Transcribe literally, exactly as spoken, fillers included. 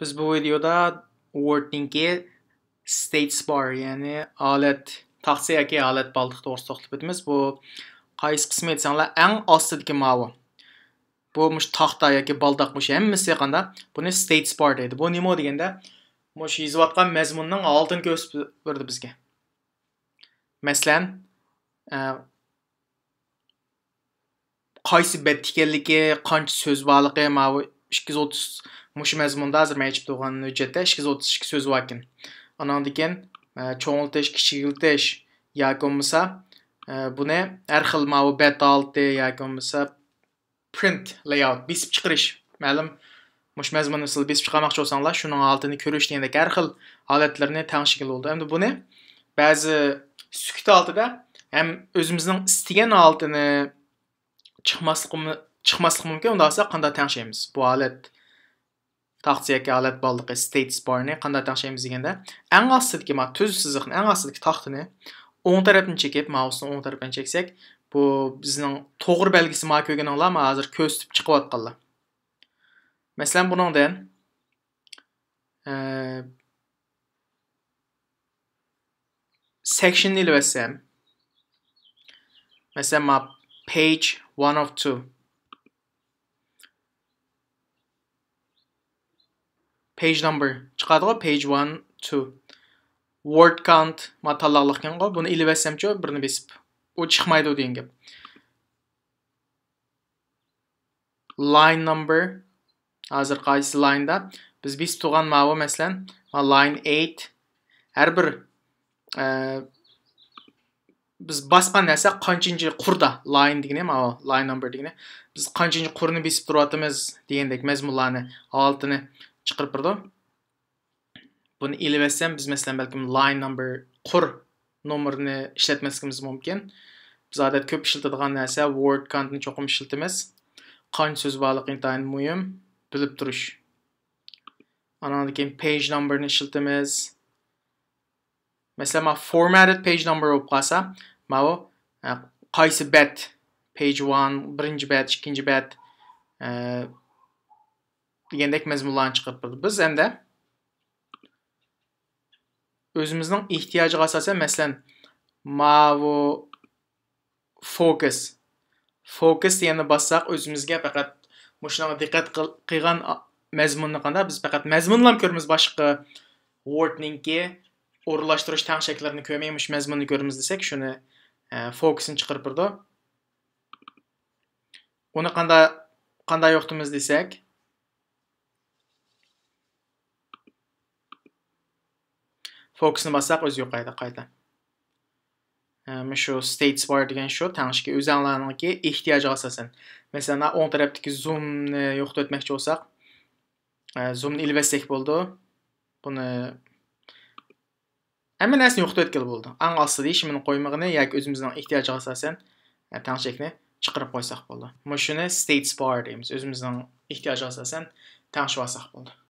بىز بۇ ۋىدېيودا Word نىڭكى status bar، يەنى ھالەت تاختىسى ياكى ھالەت بالدىقى توغرىسىدا توختىلىپ ئۆتىمىز. بۇ قايسى قىسمى دېسەڭلار، ئەڭ ئاستىدىكى ماۋۇ. بۇ مۇشۇ تاختا ياكى بالداق، مۇشۇ ھەممىسى قاندا؟ بۇنى status bar دەيدۇ. بۇ نېمە دېگەندە، مۇشۇ يېزىۋاتقان مەزمۇننىڭ ھالىتىنى كۆرسىتىپ بېرىدۇ بىزگە. مەسىلەن، ئە، قايسى بەتتە ئىكەنلىكى، قانچە سۆز بارلىقى، ماۋۇ ئىككى يۈز ئوتتۇز، مۇشۇ مەزمۇندا ھازىر مەن ئېچىپ تۇرغان ھۆججەتتە ئىككى يۈز ئوتتۇز ئىككى سۆز باركەن. ئاناندىن كېيىن، ئە، چوڭلىتىش، كىچىكلىتىش ياكى بولمىسا، ئە، بۇنى ھەر خىل ماۋۇ بەت ھالىتى ياكى بولمىسا print layout، بېسىپ چىقىرىش. مەلۇم، مۇشۇ مەزمۇننى سىلەر بېسىپ چىقارماقچى بولساڭلار، شۇنىڭ ھالىتىنى كۆرۈش دېگەندەك ھەر خىل ھالەتلىرىنى تەڭشىگىلى بولىدۇ. ئەمدى بۇنى بەزى سۈكۈت ھالىتىدە ھەم ئۆزىمىزنىڭ ئىستىگەن ھالىتىنى چىقماسلىقى، چىقماسلىقى مۇمكىن. ئۇنداق بولسا قانداق تەڭشەيمىز؟ بۇ ھالەت تاختىسى ياكى ھالەت بالدىقى status bar نى قانداق تەڭشەيمىز دېگەندە، ئەڭ ئاستىدىكى، ما، تۈز سىزىقنى، ئەڭ ئاستىدىكى تاختىنى ئوڭ تەرەپتىن چېكىپ، مائۇسنىڭ ئوڭ تەرىپىدىن چەكسەك، بۇ بىزنىڭ توغرا بەلگىسى، ما، كۆرگىنىڭلار، ما، ھازىر كۆرسىتىپ چىقىۋاتقانلار. مەسىلەن، بۇنىڭدىن، ئە، section نى ئېلىۋەتسەم، مەسىلەن، ما، page one of two. Page number چىقادىغۇ، page one، two. Word count، ما، تاللاقلىقكەنغۇ، بۇنى ئېلىۋەتسەمچۇ، بىرنى بېسىپ. ئۇ چىقمايدۇ دېگەن گەپ. Line number، ھازىر قايسى لايندا؟ بىز بېسىپ تۇرغان ماۋۇ، مەسىلەن، ما، line eight. ھەر بىر، ئە، بىز باسقان نەرسە قانچىنچى قۇردا، line دېگىنى، ماۋۇ line number دېگىنى، بىز قانچىنچى قۇرنى بېسىپ تۇرۇۋاتىمىز دېگەندەك مەزمۇنلارنى، ھالىتىنى چىقىرىپ بېرىدۇ. بۇنى ئېلىۋەتسەم، بىز، مەسىلەن، بەلكىم line number، قۇر نومۇرىنى ئىشلەتمەسلىكىمىز مۇمكىن. بىز ئادەتتە كۆپ ئىشلىتىدىغان نەرسە word count نى چوقۇم ئىشلىتىمىز. قانچە سۆز بارلىقى ئىنتايىن مۇھىم، بىلىپ تۇرۇش. ئانىڭدىن كېيىن page number نى ئىشلىتىمىز. مەسىلەن، ماۋۇ formatted page number بولۇپ قالسا، ماۋۇ، ئە، قايسى بەت، page one، بىرىنچى بەت، ئىككىنچى بەت، ئە، دېگەندەك مەزمۇنلارنى چىقىرىپ بېرىدۇ. بىز ئەمدى ئۆزىمىزنىڭ ئېھتىياجىغا ئاساسەن، مەسىلەن، ماۋۇ focus. Focus دېگەننى باسساق، ئۆزىمىزگە پەقەت مۇشۇنىڭغا دىققەت قىل-، قىلغان ئا-، مەزمۇننى قاندا، بىز پەقەت مەزمۇنلام كۆرىمىز، باشقا Word نىڭكى ئورۇنلاشتۇرۇش تەڭشەكلىرىنى كۆرمەي، مۇشۇ مەزمۇننى كۆرىمىز دېسەك، شۇنى، ئە، focus نى چىقىرىپ بېرىدۇ. ئۇنى قاندا-، قانداق يوقىتىمىز دېسەك، focus نى باسساق، ئۆزى يوقايدۇ قايتا. ئە، مۇشۇ status bar دېگەن شۇ، تەڭشىكى ئۆزەڭلارنىڭكى ئېھتىياجىغا ئاساسەن. مەسىلەن، ئوڭ تەرەپتىكى zoom نى يوقىتىۋەتمەكچى بولساق، ئە، zoom نى ئېلىۋەتسەك بولىدۇ. بۇنى ھەممە نەرسىنى يوقىتىۋەتكىلى بولىدۇ. ئەڭ ئاستىدا ھېچنېمىنى قويمىغىنى ياكى ئۆزىمىزنىڭ ئېھتىياجىغا ئاساسەن، ئە، تەڭشەكنى چىقىرىپ قويساق بولىدۇ. مۇشۇنى status bar دەيمىز. ئۆزىمىزنىڭ ئېھتىياجىغا ئاساسەن تەڭشىۋالساق بولىدۇ.